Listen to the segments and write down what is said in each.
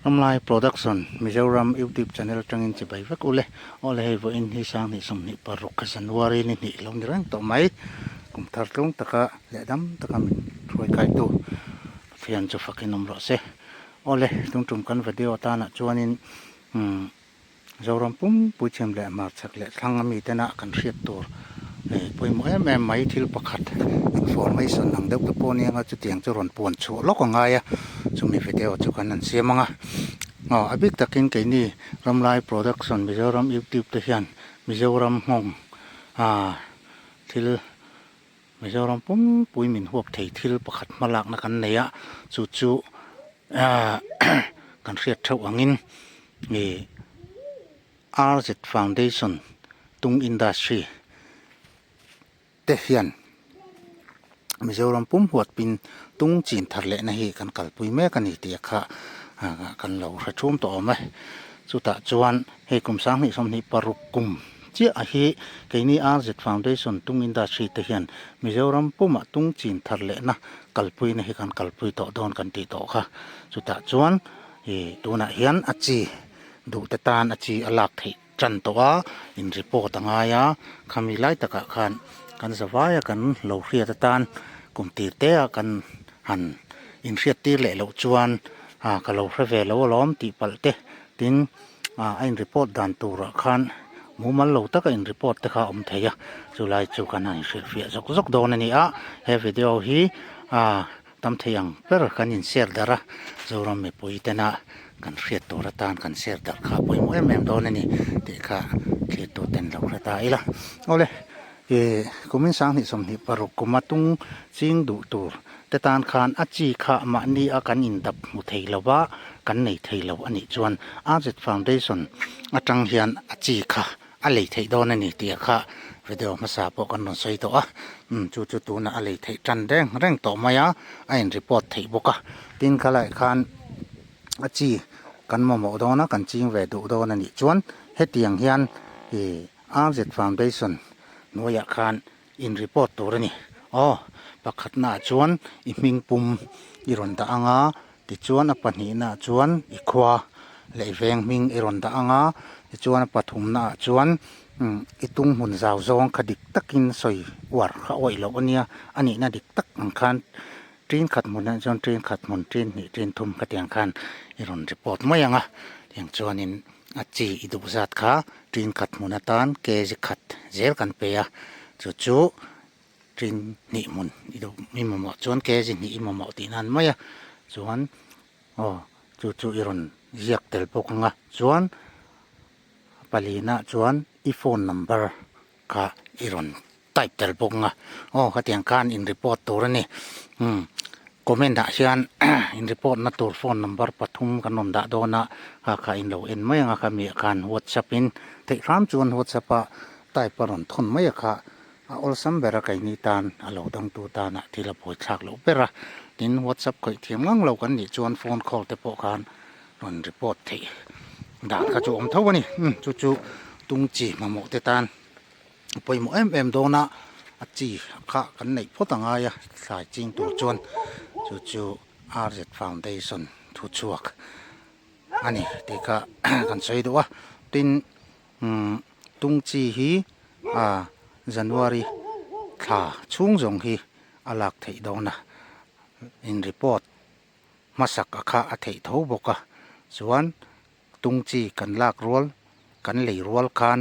Ramlai Production Mizoram YouTube channel atangin chibai vek ule. Aw le hei vawiin hi sanghnih 26 kha January ni hnih lo ni reng tawh mai. Kum thar tlung taka leh dam taka min hruai kaitu Pathian chu fakin awm rawh se. Aw le tung tum kan video atanah chuanin umm Zoram pum puithiam leh hmarchhak leh thlang a mi tena kan hriat tur pawimawh em em mai thil pakhat information ang deuh te pawh nia nga chutiang chu rawn puan chhuah lawk a ngai a chumi video chu kan han siam ang a aw a bik takin keini Ramlai Production Mizoram YouTube te hian Mizoram nghawng ah thil Mizoram pum pui min huap thei thil pakhat hmalakna kan nei a chu chu ah kan hriat theuh angin ih RZ Foundation tung industry te hian Mizoram pum huat pin tung chin thar lehna hi kan kalpui mek a ni tih kha kan lo hre thum tawh awm e chutah chuan hei kum 2026 kum chiah a hi keini RZ Foundation tung industry te hian Mizoram pumah tung chin thar lehna kalpuina hi kan kalpui tawh dawn kan tih tawh kha chutah chuan Ih tunah hian a chi duh te tan a chi a lak theih tan tawh a in report a ngai a khami lai takah khan kan zavai a kan lo hriat atan kum tir te a kan han inhriat tir leh loh chuan ah ka lo hre ve lo alawm tih palh te tin ah a in report dan turah khan mumal lo taka in report te kha a awm thei a chulai chu kan han inhrilhfiah zawk zawk dawn a ni a he video hi ah. Tam thei ang ber kan in share darh a, Zoram mipui tena kan hriat tur atan kan share darh kha a pawimawh em em dawn a ni tih kha thlir tu ten lo hre ta ila. Awle, ih kumin 2026 kuma tung ching duh tur te tan khan a chi kha mahni a kan in dap hmu thei lo va, kan nei thei lo a nih chuan RZ Foundation atang hian a chi kha a lei theih dawn a ni tih kha video hmasa pawh kan rawn sawi tawh a umm chu chu tunah a lei theih tan reng reng tawh mai a a in report theih bawk a tin khalai khan a chi kan mamawh dawn a kan ching ve duh dawn a nih chuan hetiang hian ih RZ Foundation hnuaiah khan in report tur a ni aw pakhatna ah chuan i hming pum i rawn dah ang a tichuan a pahnihna ah chuan i khua leh i veng hming i rawn dah ang a tichuan a pathumna ah chuan i tung hmun zau zawng kha dik takin sawi uar kha awih loh a nia a nihna dik tak ang khan tin khat hmun ah chuan tin khat hmun tin hnih tin thum khatiang khan i rawn report mai ang a tiang chuanin a chi i duh zat kha tin khat hmun atan kg khat zel kan pe a chu chu tin hnih hmun i duh i mamawh chuan kg hnih i mamawh tih nan mai a chuan aw chu chu i rawn ziak tel bawk ang a chuan palina chuan i phone number kha i rawn type tel bawk ang a aw khatiang khan in report tur a ni umm comment ah hian in report na tur phone number pathum kan rawn dah dawn a kha kha in lo en mai ang a khami ah khan whatsapp in theih hram chuan whatsapp ah type a rawn thawn mai a kha a awlsam ber a keini tan a lo dangtu tanah thil a buai thlak loh ber a tin whatsapp khawih thiam ngang lo kan nih chuan phone call te pawh khan rawn report theih dan kha chu a awm tho a ni umm chu chu tung chi mamawh te tan. A pawimawh em em dawn a a chi kha kan neih phawt a ngai a thlai ching tur chuan chu chu RZ Foundation thu chhuak a ni tih kha kan sawi duh a tin umm tung chi hi ah January thla chhung zawng hi a lak theih dawn a in report hmasak a kha a theih tho bawk a chuan tung chi kan lak rual kan lei rual khan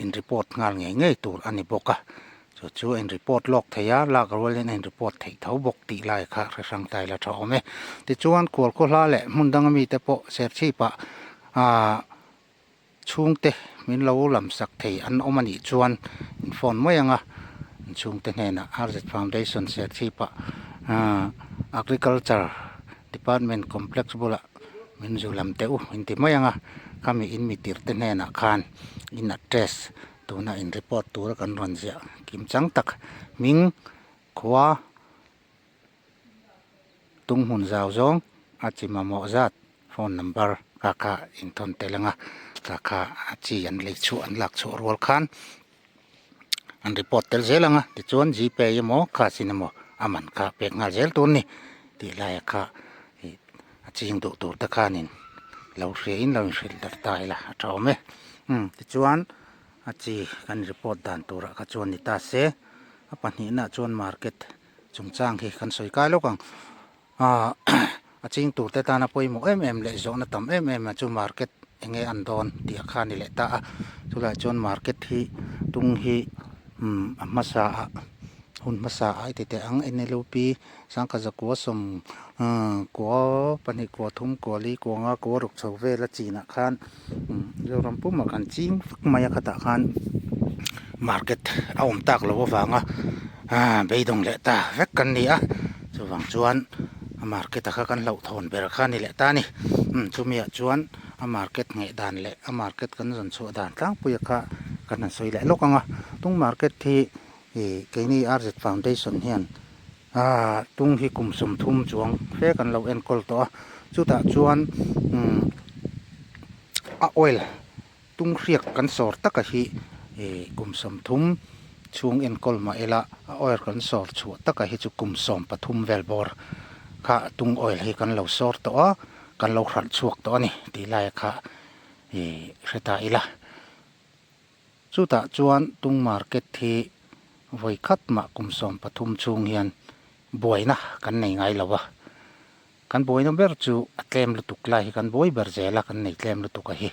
in report nghal ngei ngei tur a ni bawk a chu chu a in report lawk thei a lak rualin a in report theih tho bawk tih lai kha hre hrang ta ila tha awm e tichuan kual khaw hla leh hmun danga mite pawh serchhip ah aah chhungte min lo lam sak thei an awm a nih chuan in phone mai ang a chhungte hnenah RZ Foundation serchhip ah aah agriculture department complex bulah min zu lam teh u in ti mai ang a khami in mi tirh te hnenah khan in address tuna in report tura kan rawn ziah kim chang tak hming khua tung hmun zau zawng a chi mamawh zat phone number kha kha in thawn tel ang a kha kha a chi an lei chhuah an lak chhuah rual khan an report tel zel ang a tichuan gpay emaw cash in emaw a man kha pek nghal zel tur a ni tih laia kha ih. ching duh tur te khanin lo hria in lo inhrilh darh ta ila a tha awm e. Umm tichuan a chi kan report dan turah kha chuan ni ta se a pahnihna chuan market chungchang hi kan sawi kai lawk ang. Aaa a ching tur te tana pawimawh em em leh zawhna tam em em a chu market eng nge an dawn tih a kha a ni leh ta a chulaiah chuan market hi tung hi umm a hmasa ah hun hmasa ah i ti teh ang N L U P sangkhat zakua sawm umm kua pahnih kua thum kua li kua nga kua ruk chho vel a chinah khan umm Mizoram pumah kan ching vak mai a khatah khan market a awm tak loh avanga aaa beidawng leh ta vek kan ni a chuvang chuan a market a kha kan hlauhthawn ber kha a ni leh ta a ni umm chumi ah chuan a market ngheh dan leh a market kan zawn chhuah dan tlangpui a kha kan han sawi leh lawk ang a tung market hi ih keini R Z foundation hian aaa tung hi kum 30 chuang fe kan lo enkawl tawh a chutah chuan umm a oil tung hriak kan sawr taka hi ih kum 30 chhung enkawl mah ila a oil kan sawr chhuah taka hi chu kum 13 vel bawr kha tung oil hi kan lo sawr tawh a kan lo hralh chhuak tawh a ni tih lai kha ih hre ta ila. Chutah chuan tung market hi vawi khat mah kum 13 chhung hian buaina kan nei ngai lo a. Kan buaina ber chu a tlem lutuk lai hi kan buai ber zel a, kan nei tlem lutuk a hi.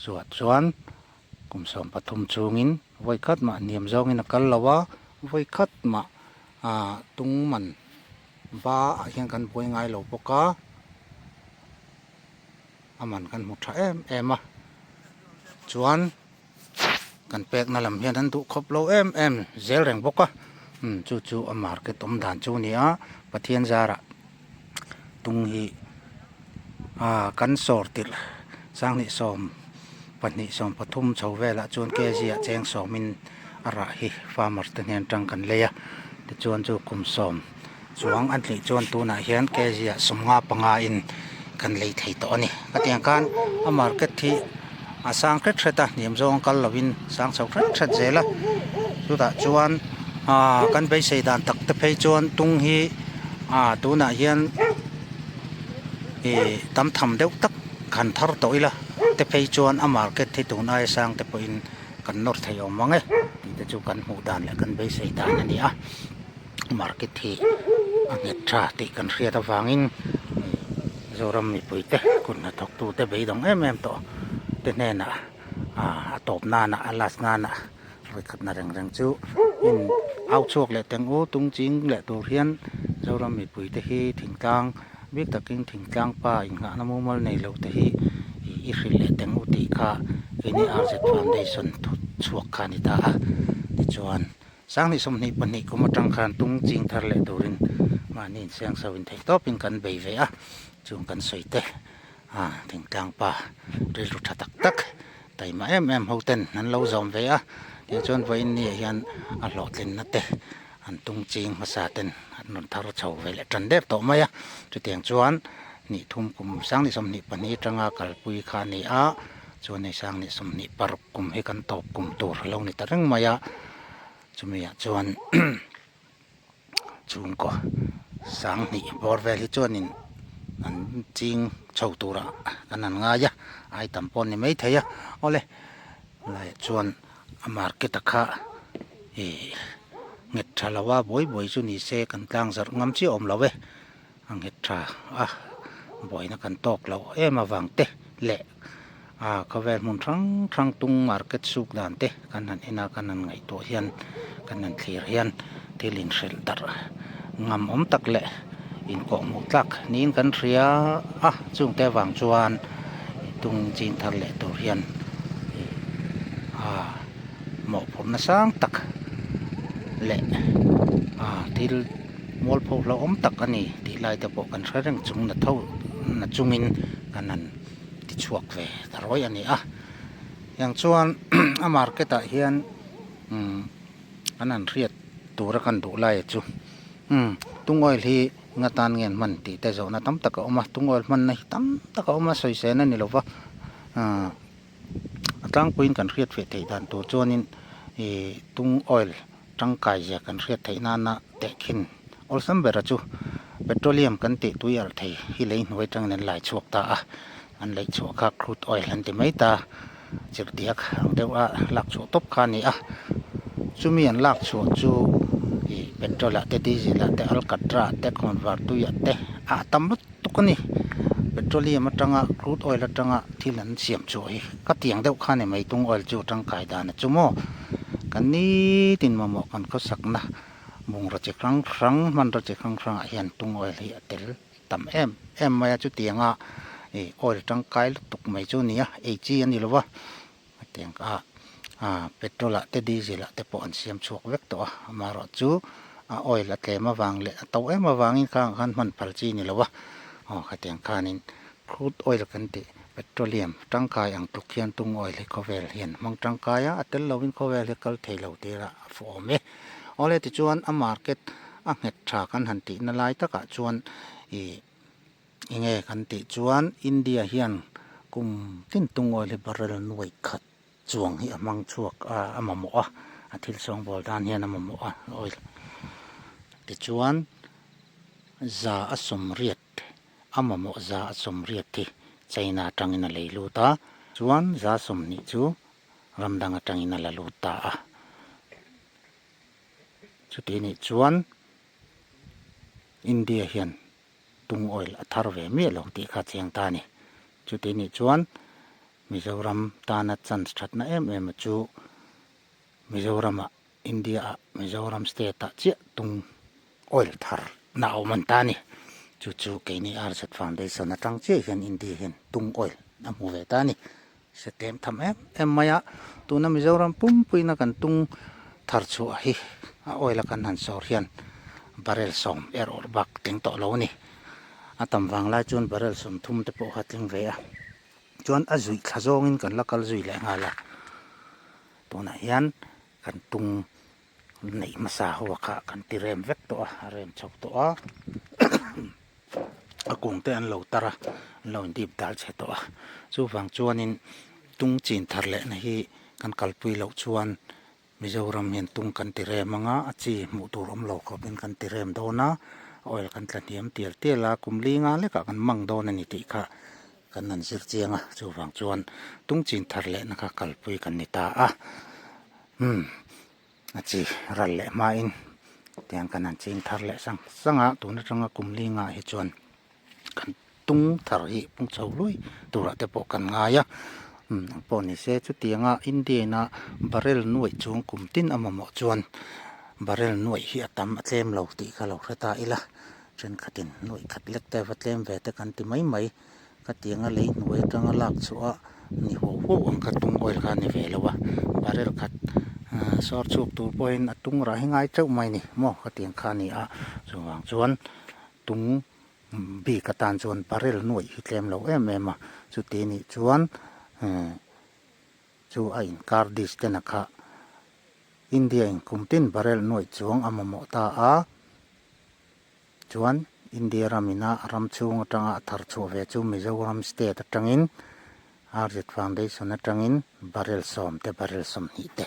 Chuah chuan kum 13 chhungin vawi khat mah hniam zawngin a kal lo a, vawi khat mah tung man ba ah hian kan buai ngai lo bawk a. A man kan hmu tha em em a chuan kan pekna lam hian an duh khawp lo em em zel reng bawk a umm chu chu a market awm dan chu a ni a Pathian zarah tung hi ah kan sawr tirh sanghnih sawm pahnih sawm pathum chho velah chuan kg ah cheng sawmin a rah hi farmer te hnen atang kan lei a tichuan chu kum sawm. Chuang an tih chuan tunah hian kg ah 55 in kan lei thei tawh a ni. Khatiang khan a market hi a sang hret hret a, hniam zawng kal lovin sang chho hret hret zel a. Chutah chuan aaa kan beisei dan tak te phei chuan tung hi aaa tunah hian ih tam tham deuh tak han thar tawh ila te phei chuan a market hi tun aia sang te pawhin kan nawr thei awm ang e tih te chu kan hmuh dan leh kan beisei dan a ni a. Market hi a nghet tha tih kan hriat avangin Zoram mipuite kut hnathawktute beidawng em em tawh te hnenah a tawp nana a last nana vawikhatna reng reng chu in au chhuak leh teng u tung ching leh tur hian Zoram mipuite hi thingtlang bik takin thingtlang pa inghahna mumal nei lo te hi i hrilh leh teng u tih kha keini R Z Foundation chhuak kha a ni ta a tichuan. 2022 kum atang khan tung ching thar leh turin mahni insiang so in theih tawpin kan bei ve a, chung kan sawi te a thingtlang pa rilru tha tak tak taima em em ho ten an lo zawm ve a, tiang chuan vawiin ni ah hian a hlawhtlinna te an tung ching hmasa ten an rawn thar chho ve leh tan der tawh mai a, chutiang chuan hnih thum kum 2022 atanga kalpui kha a ni a, chuan hei 2026. Kum hi kan tawp kum tur a lo ni ta reng mai a, chumi ah chuan chhungkaw 2000 bawr vel hi chuanin an ching chho turah kan han ngai a, ai tam pawh a ni maithei a, awle laiah chuan a market a kha ih nghet tha lo a buai buai chu ni se kan tlang zarh ngam chiah awm lo e. A nghet tha a, buaina kan tawk loh em avang te leh ah khawvel hmun hrang hrang tung market suk dan te kan han en a, kan han ngaihtuah hian kan han thlir hian thil inhrilh darh ngam awm tak leh inkawhhmuh tlak niin kan hria a, chungte avang chuan tung chin thar leh tur hian ih ah mawhphurhna sang tak leh ah thil. Mualpho hlauhawm tak a ni tih lai te pawh kan hre reng chung na tho na chungin kan han ti chhuak ve ta rawih a ni a. Tiang chuan a market ah hian umm an han hriat tura kan duh lai chu umm tung oil hi nga tan nge an hman tih te zawhna tam tak a awm a, tung oil hmanna hi tam tak a awm a sawisel a ni lova ahh a tlangpuiin kan hriat feh theih dan tur chuanin ih tung oil. Tangkai zia kan hriat theih nana tehkhin awlsam bera chu Petroleum kan tih tui alh thei hi lei hnuai atangin an lai chhuak ta a, an laih chhuah kha crude oil an ti mai ta, chirhdiak ang deuh a lak chhuah tawp kha a ni a, chumi an lak chhuah chu ih petrol ah te diesel ah te alkatra ah te khawnvar tui ah te a tam lutuk a ni, petroleum atanga crude oil atanga thil an siam chhuah hi ka tiang deuh kha a ni mai tung oil chu tangkai dan a chu maw kan nitin mamawh kan khawsakna. Bungraw chi hrang hrang hmanraw chi hrang hrangah hian tung oil hi a tel tam em em mai a chutianga ih oil tangkai lutuk mai chu a ni a ei chi a ni lo va hetiang kha ah petrol ah te diesel ah te pawh an siam chhuak vek tawh a amaherawhchu a oil a tlem avang leh a to em avangin khangah khan hman phal chi a ni lo va aw hetiang khanin crude oil kan tih petroleum tangkai ang tluk hian tung oil hi khawvel hian hmang tangkai a a tel lovin khawvel hi kal thei lo tir a a fuh awm e. Awle tichuan a market a nghet tha kan han tihna lai takah chuan ih enge kan tih chuan India hian kum tin tung oil hi barrel nuai khat chuang hi a hmang chhuak a a mamawh a a thil sawngbawl dan hian a mamawh a oil tichuan za a sawmriat a mamawh za a sawmriat hi China atangin a lei lut a chuan za 20 chu ram dang atangin a la lut ta a chuti nih chuan India hian tung oil a thar ve miah lo tih kha a chiang ta a ni chuti nih chuan Mizoram tana chance thatna em em a chu Mizoramah India ah Mizoram state ah chiah tung oil thar na a awm an ta a ni. Chu chu keini RZ Foundation atang chiah hian India hian tung oil a hmu ve ta a ni. Se tlem tham em em mai a, tuna Mizoram pumpuina kan tung thar chhuah hi a oil a kan han sawr hian barrel 10 erawh bak tling tawh lo a ni. A tam vang lai chuan barrel 30 te pawh kha tling ve a, chuan a zuih thla zawngin kan la kal zui leh nghal a. Tunah hian kan tung neih hmasa ho a kha kan ti rem vek tawh a, a rem chho tawh a, a kung te an lo tar a, an lo indip dal chhe tawh a, chuvang chuanin tung chin thar lehna hi kan kalpui loh chuan Mizoram hian tung kan ti rem ang a, a chi hmuh tur awm lo khawpin kan ti rem dawn a, oil kan tla hniam tial tial a, kum li nga lekah kan mang dawn a ni tih kha. Kan han zir chiang a, chuvang chuan tung chin thar lehna kha kalpui kan ni ta a. Umm, a chi ral leh hmain tiang kan han ching thar leh sang sang a, tun atanga kum li ngah hi chuan kan tung thar hi pung chho luai turah te pawh kan ngai a. Umm, ang pawh ni se chutianga India ina barrel nuaih chung kum tin a mamawh chuan barrel nuaih hi a tam a tlem lo tih kha lo hre ta ila. Thenkhatin nuaih khat lek te va tlem ve te kan ti mai mai. Ka tianga lei hnuai atanga lak chhuah a ni huau huau ang kha tung oil kha a ni ve lo a. Barrel khat sawr chhuak tur pawhin a tung rah hi ngai teuh mai ni maw ka tiang kha a ni a. Chuvang chuan tung bik atan chuan barrel nuaih hi tlem lo em em a. Chuti nih chuan chu a inkar distance a kha India in kum tin barrel nuaih chuang a mamawh ta a. Chuan India ramina ram chhung atanga a thar chhuah ve chu Mizoram state atangin RZ Foundation atangin barrel 10 te barrel 20 te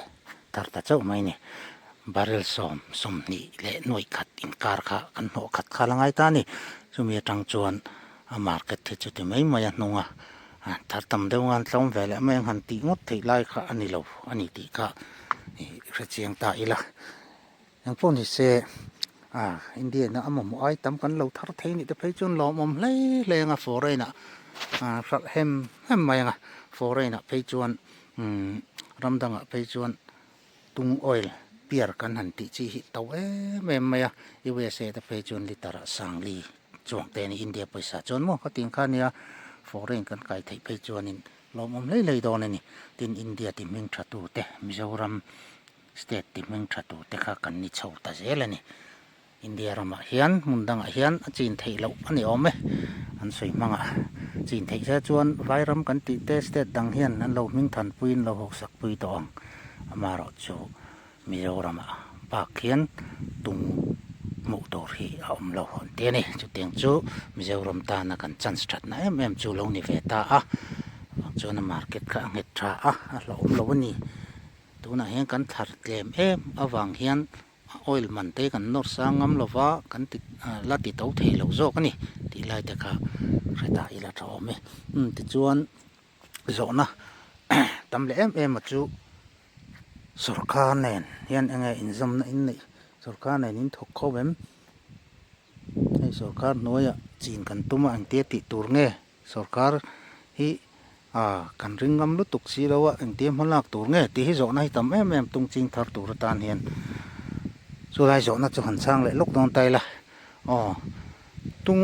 thar ta chauh mai a ni. Barrel 10, 20 leh nuaih khat inkar kha kan hnawh khat kha la ngai ta a ni. Chumi atang chuan a market hi chuti mai mai a hnung a, thar tam deuh ngan tlawm ve leh mai ang han tih ngawt theih lai kha a ni lo a ni tih kha hrechiang ta ila. Engpawh ni se, ah India ina a mamawh ai tam kan lo thar thei nih te phei chuan lawmawm hle hle anga foreign ah ah hralh hem hem mai anga foreign ah phei chuan umm ram dangah phei chuan tung oil piar kan han tih chi hi to em em mai a USA te phei chuan liter ah sangli chuang te a ni India pawisa chuan maw ka tih ang kha nia foreign kan kai theih phei chuanin lawmawm hlei hlei dawn a ni tin India ti hming tha tu te Mizoram State ti hming tha tur te kha kan ni chho ta zel a ni. India ramah hian hmun dangah hian a chin theih loh a ni awm e. An sawi hmangah chin theih se chuan Vairam kan tih te state dang hian an lo hming than puiin lo hawksak pui tawh ang. Amaherawhchu Mizoramah bak hian tung hmuh tur hi a awm lo an ti a ni. Chutiang chu Mizoram tana kan chance thatna em em chu lo ni ve ta a. Chuan a market kha a nghet tha a, a hlauhawm lo a ni. Tunah hian kan thar tlem em avang hian oil man te kan nawr sang ngam lo va, kan ti la ti to thei lo zawk a ni tih lai te kha hre ta ila tha awm e. Umm tichuan zawhna tam leh em em a chu sorkar nen hian enge inzawmna in neih sorkar nen in thawk kho em? Hei sorkar hnuaiah chin kan tum a engtia tih tur nge sorkar hi ah kan ring ngam lutuk si lo a engtia hma lak tur nge tih hi zawhna hi tam em em tung ching thar tur atan hian chulai zawhna chu han chhang leh lawk dawn ta ila aw tung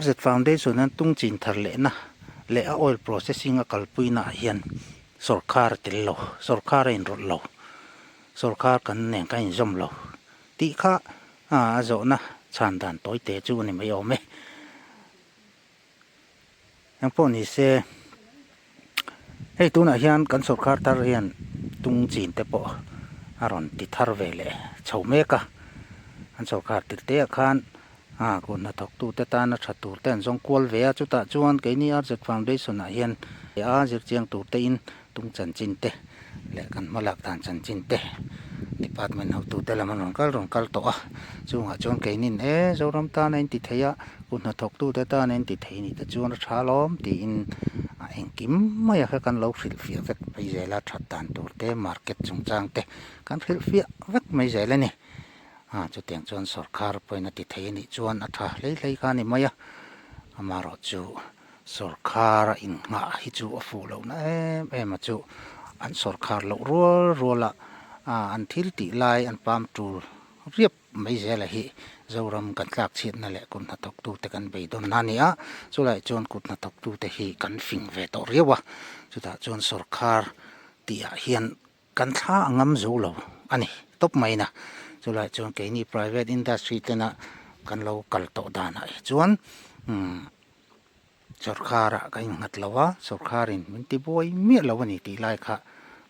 RZ Foundation hian tung chin thar lehna leh a oil processing a kalpuina ah hian sorkar a tel lo sorkar a inrawlh lo sorkar kan nen kan inzawm lo. Tih kha a zawhna chhan dan tawi te chu a ni mai awm e. Engpawh ni se, hei tunah hian kan sorkar thar hian tung chin te pawh a rawn ti thar ve leh chho mek a. An sorkar tir te ah khan kut hnathawktu te tana tha tur te an zawng kual ve a, chutah chuan keini RZ Foundation ah hian a zirchiang tur te in tung chanchin te leh kan hmalak dan chanchin te department hotute lam an rawn kal rawn kal tawh a chungah chuan keinin e Zoram tan a inti thei a kut hnathawktute tan a inti thei anih te chuan a tha alawm tiin a engkim mai a kha kan lo hrilhfiah vek mai zel a that dan tur te market chungchang te kan hrilhfiah vek mai zel a ni a chutiang chuan sawrkhar pawhin a ti thei anih chuan a tha hlei hlei kha a ni mai a amaherawhchu. Sawrkhar a innghah hi chu a fuh lohna em em a chu an sawrkhar loh rual rual a an thil tih lai an pam tul riap mai zela hi Zoram kan tlak chhiatna leh kut hnathawktute kan beidawnna a ni a, chulaiah chuan kut hnathawktute hi kan fing ve tawh riau a, chutah chuan sawrkhar tihah hian Kan thla a ngam zo lo a ni tawp mai na. Chulaiah chuan keini private industry tena kan lo kal tawh danah hi chuan umm sawrkharah ka innghat lo a, sawrkharin min ti buai miah lo a ni tih lai kha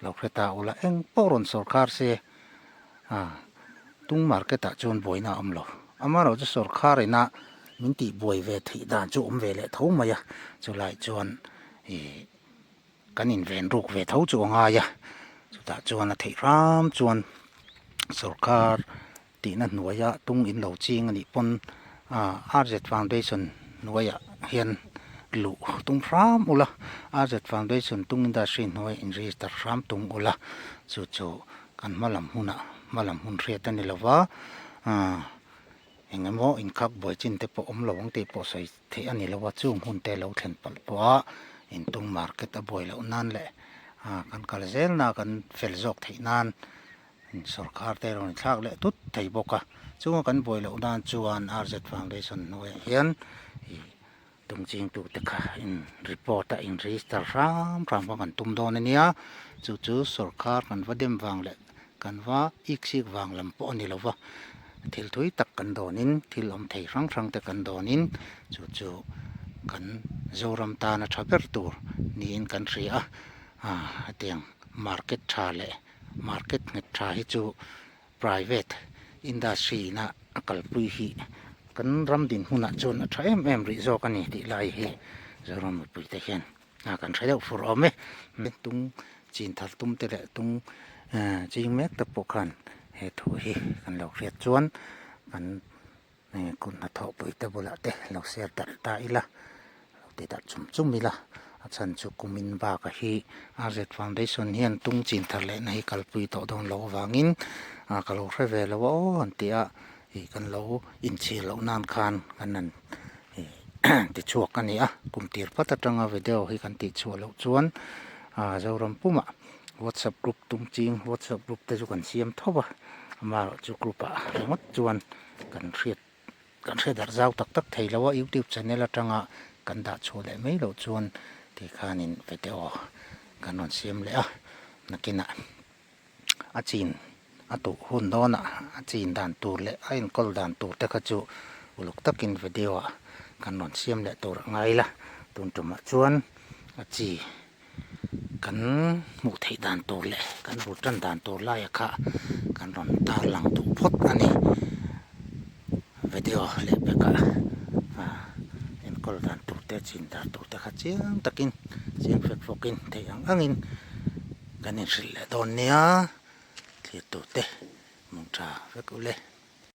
lo hre ta ula eng pawh rawn sawrkhar se ah tung market ah chuan buaina a awm lo. Amaherawhchu sawrkharina min tih buai ve theih dan chu awm ve leh tho mai a, chulaiah chuan ih. Kan inven ruk ve tho chu a ngai a, chutah chuan a theih hram chuan sorkar tihna hnuaia tung in lo ching a nih pawn ah RZ Foundation hnuaiah hian luh tum hram ula, RZ Foundation tung industry hnuaiah in register hram tum ula, chu chu kan hma lam hunah hma lam hun hriat a ni lova ah eng emaw inkhak buai chin te pawh awm lo ang tih pawh sawi theih a ni lo a, chung hun te lo thlen palh pawh a intung market a buai loh nan leh ah kan kal zel na kan fel zawk theih nan sorkar te rawn inthlak leh tut thei bawk a, chunga kan buai loh nan chuan RZ Foundation hnuaiah hian ih tum chingtu te kha in report a in register hram hram kha kan tum dawn a nia, chu chu sorkar kan va dem vang leh kan va ik sik vang lam pawh a ni lo va, thil thui tak kan dawnin thil awm thei hrang hrang te kan dawnin chu chu kan Zoram tana tha ber tur niin kan hria a, ah hetiang market tha leh market nghet tha hi chu private industry ina a kalpui hi kan ram dinhmunah chuan a tha em em rih zawk a ni tih lai hi Zoram mipuite hian a kan hre deuh fur awm e. Tung chin thar tum te leh tung ching mek te pawh khan he thu hi kan lo hriat chuan kan kut hnathawh pui te bulah te lo share darh ta ila lo ti darh chum chum ila a chhan chu kumin bak a hi RZ Foundation hian tung chin thar leh na hi kalpui tawh dawn loh avangin ka lo hre ve lo a aw an ti a ih kan lo inchhir loh nan khan kan han tichhuak a ni a, kum tir phat atanga video hi kan tih chhuah loh chuan ah Zoram pumah WhatsApp group tum ching WhatsApp group te chu kan siam tho a, amaherawh chu group ah ringawt chuan kan hriat kan hre darh zau tak tak thei lo a, YouTube channel atanga kan dah chhuah leh mai loh chuan ti khanin video kan rawn siam leh a, nakinah. a chin a tuh hun dawnah a chin dan tur leh a enkawl dan tur te kha chu uluk takin video ah kan rawn siam leh tur a ngai la tun tumah chuan a chi kan hmuh theih dan tur leh kan bul tan dan tur laia kha kan rawn tarlang duh phawt a ni video leh pekah ah enkawl dan tur te chin dan tur te kha chiang takin chiang fek fawkin theih ang angin. Kan inhrilh leh dawn nia thlir tur te. tha vek ule.